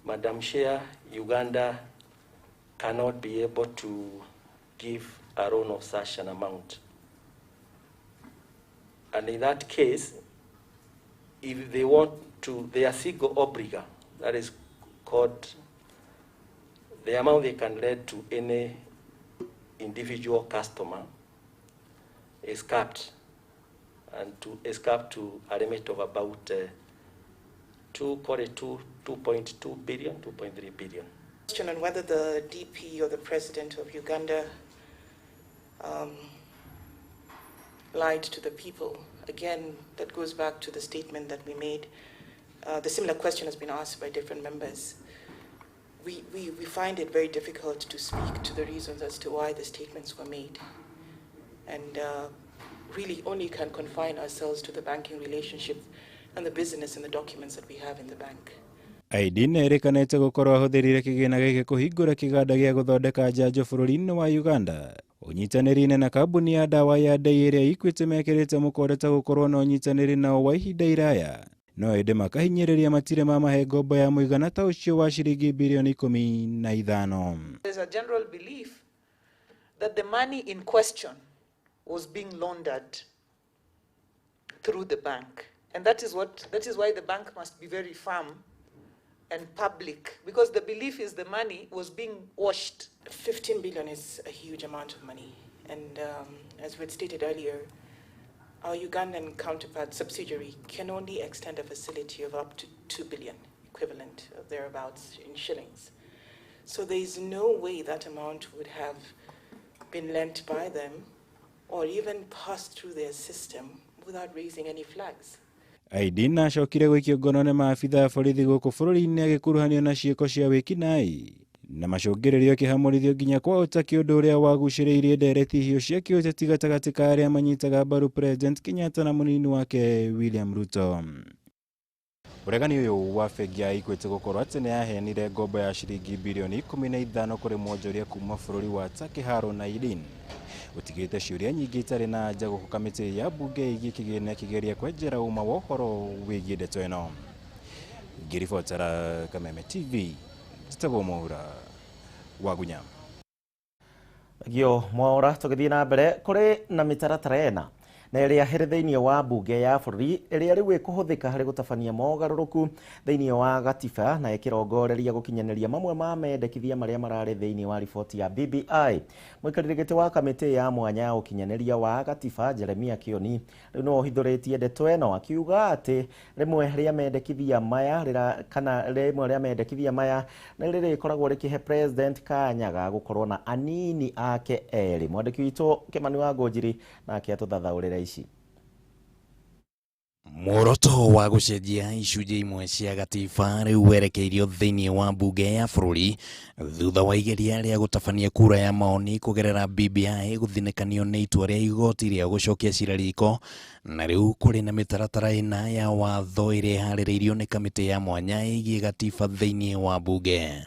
Madam Chair, Uganda cannot be able to give a loan of such an amount. And in that case, if they want to, their single obligor, that is called the amount they can lend to any individual customer, is capped, and to is capped to a limit of about 2.2 billion, 2.3 billion. Question on whether the DP or the president of Uganda lied to the people. Again, that goes back to the statement that we made. The similar question has been asked by different members. We find it very difficult to speak to the reasons as to why the statements were made, and really only can confine ourselves to the banking relationship and the business and the documents that we have in the bank. Aidin erĩkanĩte gũkorwo ahũthĩrire kĩgĩna gĩkĩ kũhingũra kĩganda gĩa gũthondeka njanjo bũrũri-inĩ wa Uganda ũnyitanĩri-inĩ na kambuni ya ndawa ya Day ĩrĩa Equity mekĩrĩte mũkonde ta gũkorwo na ũnyitanĩri nao wa ihinda iraya, no ĩndĩ makahinyĩrĩria matirĩ mamahe ngombo ya mũigana ta ũcio wa ciringi birioni 15. There's a general belief that the money in question was being laundered through the bank, and that is why the bank must be very firm and public, because the belief is the money was being washed. 15 billion is a huge amount of money, and as we had stated earlier, our Ugandan counterpart subsidiary can only extend a facility of up to 2 billion equivalent of thereabouts in shillings. So there is no way that amount would have been lent by them or even passed through their system without raising any flags. Aidin acokire gũikio ngono nĩ maabitha a borithi gũkũ bũrũri-inĩ agĩkuruhanio na ciĩko cia wĩkinaĩ na macũngĩrĩrio akĩhamũrithio nginya kwa ũtaki, ũndũ ũrĩa wagucĩrĩirie ndereti hiũ cia kĩũteti gatagatĩ ka arĩa manyitaga mbaru President Kenyatta na mũnini wake William Ruto. Ũregani ũyũ wa bengi ya Equity gũkorwo atĩ nĩyaheanire ngombo ya ciringi birioni 15 kũrĩ mwonjoria kuma bũrũri wa Turkey Harun Aidin ũtigĩte ciũria nyingĩ itarĩ na anja gũkũ kamĩtĩ ya mbunge ĩgiĩ kĩgĩna ĩkĩgeria kwenjera ũma wa ũhoro wĩgiĩ ndeto ĩno. Ngĩribotera Kameme TV, njĩtagwo Mwaura Wagunya. Gio Mwaura, tũgĩthiĩ na mbere kũrĩ na mĩtaratara ĩna na ĩrĩa ĩrĩ thĩinĩ wa mbunge ya bũrũri ĩrĩa rĩu ĩkũhũthĩka harĩ gũtabania mogarũrũku thĩinĩ wa gatiba na ĩkĩrongoreria gũkinyanĩria mamwe ma mendekithia marĩa mararĩ thĩinĩ wa riboti ya BBI. Mũikarĩri gĩtĩ wa kamĩtĩ ya mwanya ya ũkinyanĩria wa gatiba Jeremia Kioni rĩu nĩwe ũhithũrĩtie ndeto ĩno akiuga atĩ rĩmwe rĩa mendekithia maya kana rĩmwe rĩa mendekithia maya nĩ rĩrĩkoragwo rĩkĩhe president kanya ga gũkorwo na anini ake erĩ. Mwandĩki witũ Kĩmani wa Ngũnjiri nake atũthathaũrĩra ici. Muoroto wa gũcenjia icunjĩ imwe cia gatiba rĩu werekeirio thĩinĩ wa mbunge ya bũrũri thutha wa igeria rĩa gũtabania kura ya maoni kũgerera BBI gũthinĩkanio nĩ itua rĩa igoti rĩa gũcokia cira riko, na rĩu kũrĩ na mĩtaratara ĩna ya watho ĩrĩa ĩharĩrĩirio nĩ kamĩtĩ ya mwanya ĩgiĩ gatiba thĩinĩ wa mbunge.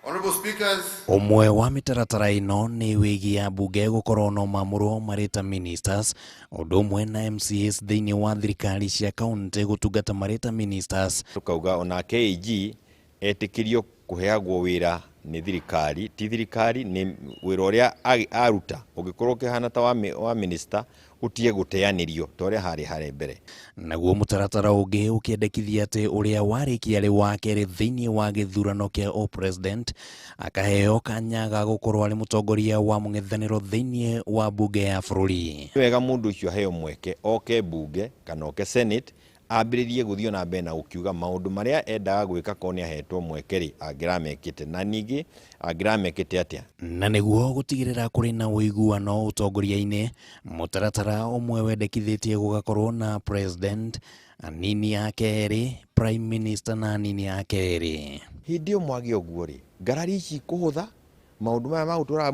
Honorable Speakers, Ũmwe wa mĩtaratara ĩno nĩ wĩgiĩ ambunge gũkorwo no maamũrwo marĩ ta ministers, ũndũ ũmwe na MCAs thĩinĩ wa thirikari cia kaunti gũtungata marĩ ta ministers. Tukauga ona KAG etĩkĩrio kũheagwo wĩra nĩ thirikari, ti thirikari, nĩ wĩra ũrĩa aruta ũngĩkorwo ũkĩhana ta wa minister ũtige gũteanĩrio ta ũrĩa harĩ harĩa mbere. Naguo mũtaratara ũngĩ ũkĩendekithia atĩ ũrĩa warĩkia arĩ wa kerĩ thĩinĩ wa gĩthurano kĩa o-president akaheo kanya ga gũkorwo arĩ mũtongoria wa mũng'ethanĩro thĩinĩ wa mbunge ya bũrũri. Nĩ wega mũndũ ũcio aheo mweke oke mbunge kana oke senate ambĩrĩrie gũthiĩ na mbere na gũkiuga maũndũ marĩa endaga gwĩka korwo nĩ ahetwo mweke rĩ angĩramekĩte, na ningĩ angĩramekĩte atĩa. Na nĩguo gũtigĩrĩra kũrĩ na ũiguano ũtongoria-inĩ, mũtaratara ũmwe wendekithĩtie gũgakorwo na president, anini ake erĩ, prime minister na anini ake erĩ. Hĩndĩ ĩyo mwagĩa ũguo rĩ, ngarari ici ikũhũtha, maũndũ maya ma gũtũraga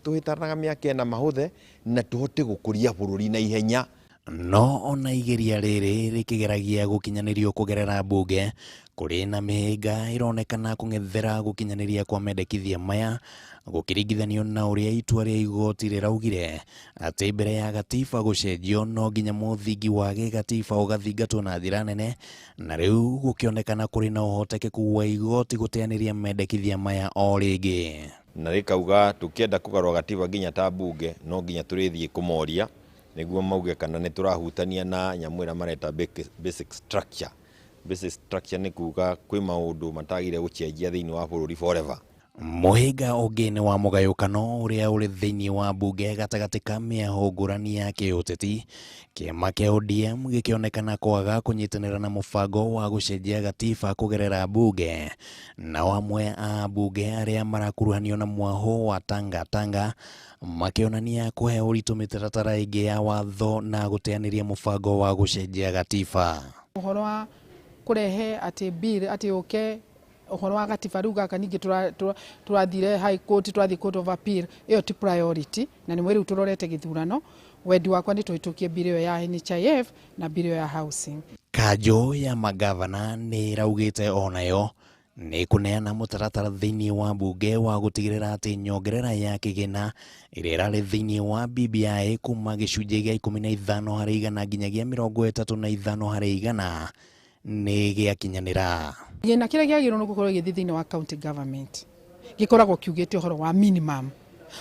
tũhĩtanaga mĩaka ĩna mahũthe na tũhote gũkũria bũrũri na ihenya. No ona igeria rĩrĩ rĩkĩgeragia gũkinyanĩrio kũgerera mbunge, kũrĩ na mĩhĩnga ĩronekana kũng'ethera gũkinyanĩria kwa mendekithia maya gũkĩringithanio na ũrĩa itua rĩa igoti rĩraugire atĩ mbere ya gatiba gũcenjio no nginya mũthingi wa gĩgatiba ũgathingatwo na njĩra nene, na rĩu gũkĩonekana kũrĩ na ũhotekeku wa igoti gũteanĩria mendekithia maya o rĩngĩ. Na rĩkauga tũkĩenda kũgarũra gatiba nginya ta mbunge no nginya tũrĩthiĩ kũmoria nĩguo mauge kana nĩ tũrahutania na nyamũ ĩrĩa mareta basic structure. Basic structure nĩ kuga kwĩ maũndũ matagĩrĩire gũcenjia thĩinĩ wa bũrũri forever. Mũhĩnga ũngĩ nĩ wa mũgayũkano ũrĩa ũrĩ thĩinĩ wa mbunge gatagatĩ ka mĩahũ ngũrani ya kĩũteti. Kĩama kĩa ODM gĩkĩonekana kwaga kũnyitanĩra na mũbango wa gũcenjia gatiba kũgerera mbunge, nao amwe a mbunge arĩa marakuruhanio na mwahũ wa Tanga Tanga makĩonania kũhe ũritũ mĩtaratara ĩngĩ ya watho na gũteanĩria mũbango wa gũcenjia gatiba. Ũhoro wa kũrehe atĩ bill atĩ ũke ũhoro wa gatiba rĩu gaka ningĩ tũrathire high court, tũrathiĩ court of appeal, ĩyo ti priority na nĩ rĩu tũrorete gĩthurano. Wendi wakwa nĩ tũhĩtũkie bill ĩyo ya NHIF na bill ĩyo ya housing. Kanjũ ya magavana nĩ ĩraugĩte onayo nĩ kũneana mũtaratara thĩinĩ wa mbunge wa gũtigĩrĩra atĩ nyongerera ya kĩgĩna ĩrĩa ĩrarĩ thĩinĩ wa BBI kuma gĩcunjĩ gĩa 15 harĩ igana nginyagia 35 harĩ igana nĩ gĩakinyanĩra. Kĩgĩna kĩrĩa kĩagĩrĩirwo nĩ gũkorwo gĩgĩthiĩ thĩinĩ wa county government gĩkoragwo kiugĩte ũhoro wa minimum,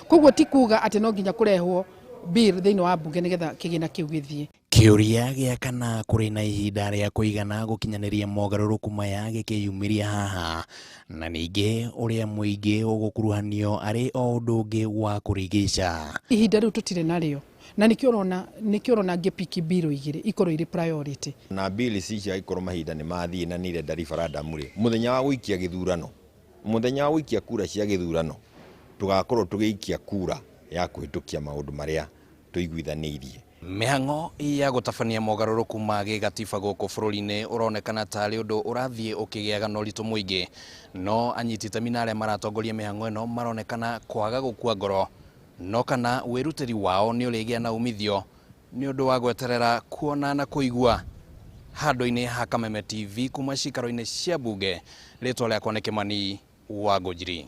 koguo ti kuga atĩ no nginya kũrehwo bill thĩinĩ wa mbunge nĩgetha kĩgĩna kĩu gĩthiĩ. Kĩũria gĩa kana kũrĩ na ihinda rĩa kũigana gũkinyanĩria mogarũrũku maya gĩkĩyumĩria haha, na ningĩ ũrĩa mũingĩ ũgũkuruhanio arĩ o ũndũ ũngĩ wa kũrigica. Ihinda rĩu tũtirĩ narĩo na nĩkĩo ũrona ngĩpiki bill igĩrĩ ikorwo irĩ priority. Na bill ici ciagĩkorwo mahinda nĩ mathiĩ na nĩ irenda referendum rĩ, mũthenya wa gũikia gĩthurano, mũthenya wa gũikia kura cia gĩthurano tũgakorwo tũgĩikia kura ya kũhĩtũkia maũndũ marĩa tũiguithanĩirie. Mĩhang'o ya gũtabania mogarũrũku ma gĩgatiba gũkũ bũrũri-inĩ ũronekana tarĩ ũndũ ũrathiĩ ũkĩgĩaga na ũritũ mũingĩ, no anyiti itemi na arĩa maratongoria mĩhang'o ĩno maronekana kwaga gũkua ngoro, no kana wĩrutĩri wao nĩ ũrĩgĩa na umithio nĩ ũndũ wa gweterera kuona na kũigua. Handũ-inĩ ha Kameme TV kuma cikaro-inĩ cia mbunge, rĩtwa rĩakwa nĩ Kĩmani wa Ngũnjiri.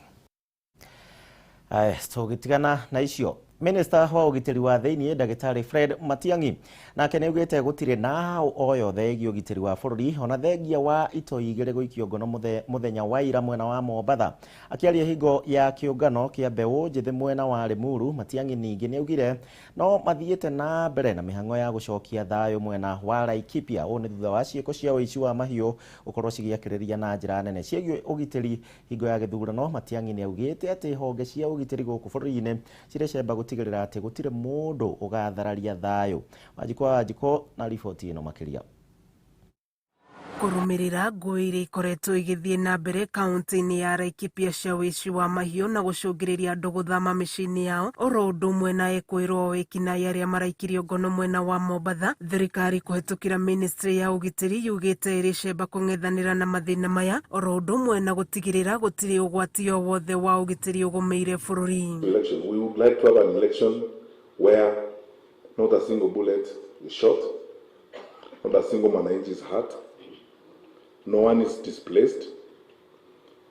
Tũgĩtigana na icio, Minister wa ũgitĩri wa thĩinĩ Ndagĩtarĩ Fred Matiang'i nake nĩ augĩte gũtirĩ na o yothe ĩgiĩ ũgitĩri wa bũrũri ona thengia wa itoi igĩrĩ gũikio ngono mũthenya wa ira mwena wa Mombatha. Akĩaria hingo ya kĩũngano kĩa mbeũ njĩthĩ mwena wa Limuru, Matiang'i ningĩ nĩ augire no mathiĩte na mbere na mĩhang'o ya gũcokia thayũ mwena wa Laikipia. Ũũ nĩ thutha wa ciĩko cia ũici wa mahiũ gũkorwo cigĩakĩrĩria na njĩra nene. Ciĩgiĩ ũgitĩri hingo ya gĩthurano, Matiang'i nĩ augĩte atĩ honge cia ũgitĩri gũkũ bũrũri-inĩ cirĩ cemba gũtigĩrĩra atĩ gũtirĩ mũndũ ũgathararia thayũ. Wanjikũ wa Wanjikũ na riboti ĩno makĩria. Kũrũmĩrĩra ngũĩ iria ikoretwo igĩthiĩ na mbere kaunti-inĩ ya Laikipia cia ũici wa mahiũ na gũcũngĩrĩria andũ gũthama mĩciĩ-inĩ yao oro ũndũ ũmwe na ekũĩrwo wĩkinaĩ arĩa maraikirio ngono mwena wa Mombatha, thirikari kũhetũkĩra ministry ya ũgitĩri yugĩte ĩrĩ cemba kũng'ethanĩra na mathĩna maya oro ũndũ ũmwe na gũtigĩrĩra gũtirĩ ũgwati o wothe wa ũgitĩri ũgũmĩire bũrũri. Election. We would like to have an election where not a single bullet is shot, not a single mwananchi is hurt, no one is displaced,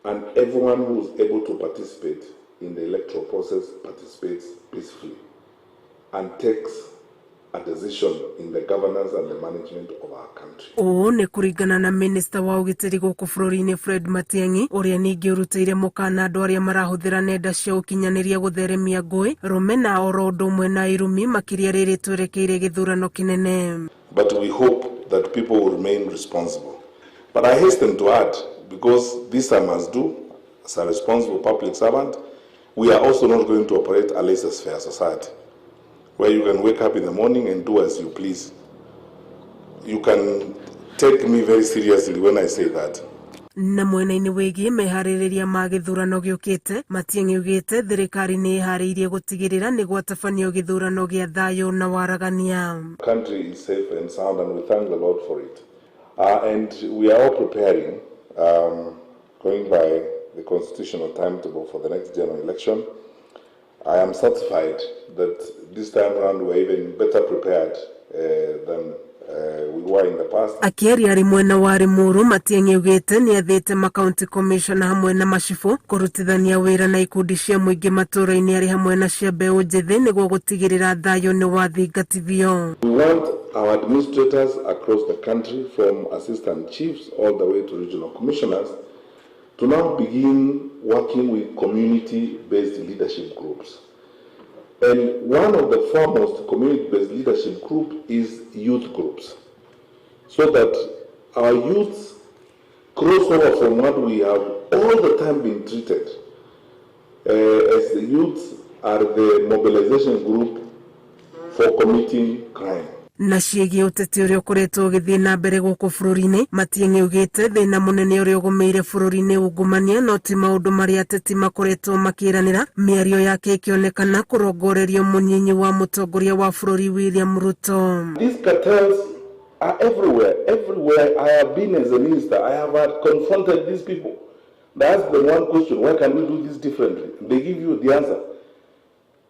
and everyone who is able to participate in the electoral process participates peacefully and takes a decision in the governance and the management of our country. Ũũ nĩ kũringana na minista wa ũgitĩri gũkũ bũrũri-inĩ Fred Matiang'i, ũrĩa ningĩ ũrutĩire mũkana andũ arĩa marahũthĩra nenda cia ũkinyanĩria gũtheremia ngũĩ, rũmena oro ũndũ ũmwe na irumi, makĩria rĩrĩ twerekeire gĩthurano kĩnene. But we hope that people will remain responsible. But I hasten to add, because this I must do as a responsible public servant, we are also not going to operate a laissez-faire society, where you can wake up in the morning and do as you please. You can take me very seriously when I say that. Na mwena-inĩ wĩgiĩ meharĩrĩria ma gĩthurano gĩũkĩte, Matiang'i augĩte thirikari nĩ ĩharĩirie gũtigĩrĩra nĩ gwatabanio gĩthurano gĩa thayũ na waragania. Country is safe and sound, and we thank the Lord for it. And we are all preparing, going by the constitutional timetable for the next general election. I am satisfied that this time round we are even better prepared than we were in the past. Akĩaria arĩ mwena wa Limuru, Matiang'i augĩte nĩ athĩte makaunti commissioner hamwe na macibũ kũrutithania wĩra na ikundi cia mũingĩ matũũra-inĩ arĩ hamwe na cia mbeũ njĩthĩ nĩguo gũtigĩrĩra thayũ nĩ wathingatithio. We want our administrators across the country, from assistant chiefs all the way to regional commissioners, to now begin working with community-based leadership groups. And one of the foremost community-based leadership group is youth groups, so that our youths cross over from what we have all the time been treated as the youths are the mobilization group for committing crime. Na ciĩgiĩ ũteti ũrĩa ũkoretwo ũgĩthiĩ na mbere gũkũ bũrũri-inĩ, Matiang'i augĩte thĩna mũnene ũrĩa ũgũmĩire bũrũri-inĩ ungumania no ti maũndũ marĩa ateti makoretwo makĩranĩra, mĩario yake ĩkĩonekana kũrongorerio mũnyinyi wa mũtongoria wa bũrũri William Ruto. These cartels are everywhere. Everywhere I have been as a minister, I have had confronted these people. I ask them one question: why can we do this differently? And they give you the answer,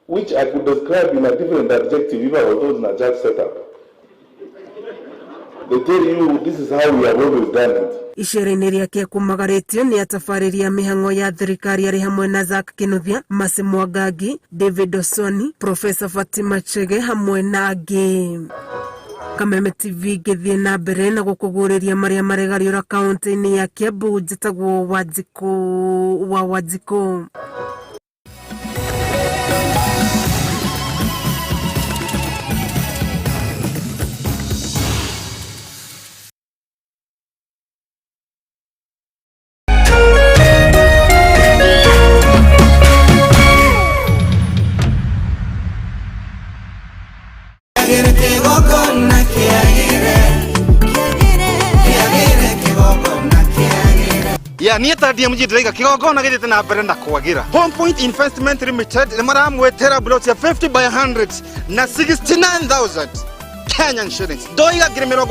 which I could describe in a different adjective if I was not in a judge setup. They tell you this is how we have always done it. Icera-inĩ rĩake kũmagarĩtio nĩ atabarĩri a mĩhang'o ya thirikari arĩ hamwe na Zack Kinuthia, Mercy Mwangangi, David Osoni, Professor Fatima Chege hamwe na angĩ. Kameme TV ngĩthiĩ na mbere na gũkũguũrĩria marĩa maregariũra kaunti-inĩ ya Kiambu, njĩtagwo Wanjikũ wa Wanjikũ. Ya niä ta DMG ndĩraiga kĩgongona gĩthiĩte na mbere na kwagĩra. Home Point Investment Limited nĩ maramwĩtĩra plot ya 50 by 100 na 69,000 Kenyan shillings. Ndoiga 80,000.